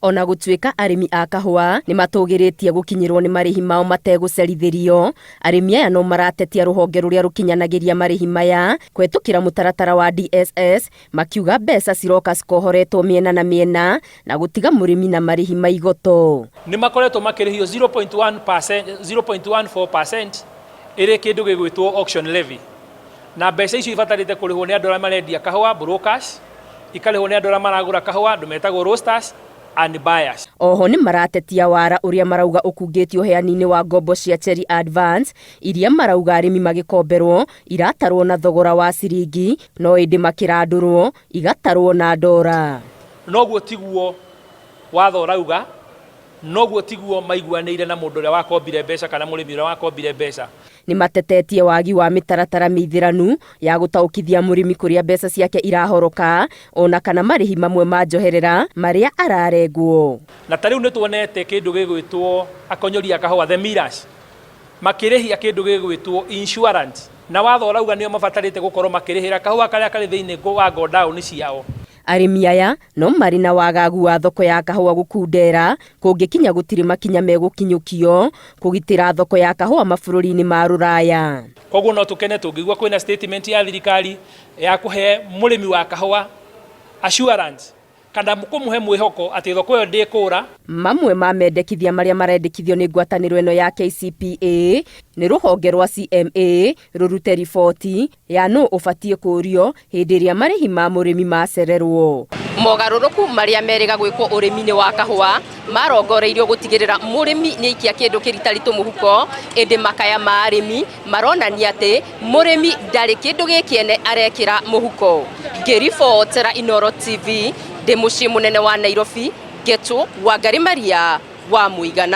Ona gũtuĩka arĩmi a kahũa nĩ matũgĩrĩtie gũkinyĩrwo nĩ marĩhi mao mategũcerithĩrio, arĩmi aya no maratetia rũhonge rũrĩa rũkinyanagĩria marĩhi maya kũhetũkĩra mũtaratara wa DSS, makiuga mbeca ciroka cikohoretwo mĩena na mĩena na gũtiga mũrĩmi na marĩhi ma igoto. Nĩ makoretwo makĩrĩhio 0.1%, 0.14% ĩrĩ kĩndũ gĩgwĩtwo auction levy, na mbeca icio ibatarĩte kũrĩhwo nĩ andũ arĩa marendia kahũa, brokers, ikarĩhwo nĩ andũ arĩa maragũra kahũa, andũ metagwo roasters and buyers. Oho nĩ maratetia wara ũrĩa marauga ũkungĩtio ũheani-inĩ wa ngombo cia Cherry Advance iria marauga arĩmi magĩkomberwo iratarwo na thogora wa ciringi no ĩndĩ makĩrandũrwo igatarwo na ndora. Noguo tiguo watho ũrauga, noguo tiguo maiguanĩire na mũndũ ũrĩa wakombire mbeca kana mũrĩmi ũrĩa wakombire mbeca. Nĩ matetetie wagi wa mĩtaratara mĩithĩranu ya gũtaũkithia mũrĩmi kũrĩa mbeca ciake irahoroka ona kana marĩhi mamwe ma njoherera marĩa ararengwo. Na ta rĩu nĩ tuonete kĩndũ gĩgwĩtwo akonyori a kahũa, the millers, makĩrĩhia kĩndũ gĩgwĩtwo insurance, na watho ũrauga nĩo mabatarĩte gũkorwo makĩrĩhĩra kahũa karĩa karĩ thĩinĩ wa godown ciao. Arĩmi aya no marĩ na wagagu wa thoko ya kahũa gũkundera kũngĩkinya gũtirĩ makinya megũkinyũkio kũgitĩra thoko ya kahũa mabũrũri-inĩ ma rũraya. Koguo no tũkene tũngĩigua kwĩna statement ya thirikari ya kũhe mũrĩmi wa kahũa assurance kana kũmũhe mwĩhoko atĩ thoko ĩyo ndĩkũra. Mamwe ma mendekithia marĩa marendekithio nĩ ngwatanĩro ĩno ya KCPA nĩ rũhonge rwa CMA rũrute riboti ya nũ ũbatiĩ kũũrio hĩndĩ ĩrĩa marĩhi ma mũrĩmi macererwo. Mogarũrũku marĩa merĩga gwĩkwo ũrĩmi-inĩ wa kahũa marongoreirio gũtigĩrĩra mũrĩmi nĩ aikia kĩndũ kĩritaritũ mũhuko, ĩndĩ makaya ma arĩmi maronania atĩ mũrĩmi ndarĩ kĩndũ gĩkĩene arekĩra mũhuko. Ngĩribotera Inooro TV ndĩ mũciĩ mũnene wa Nairobi, Ngetu Wangari Maria wa Mũigana.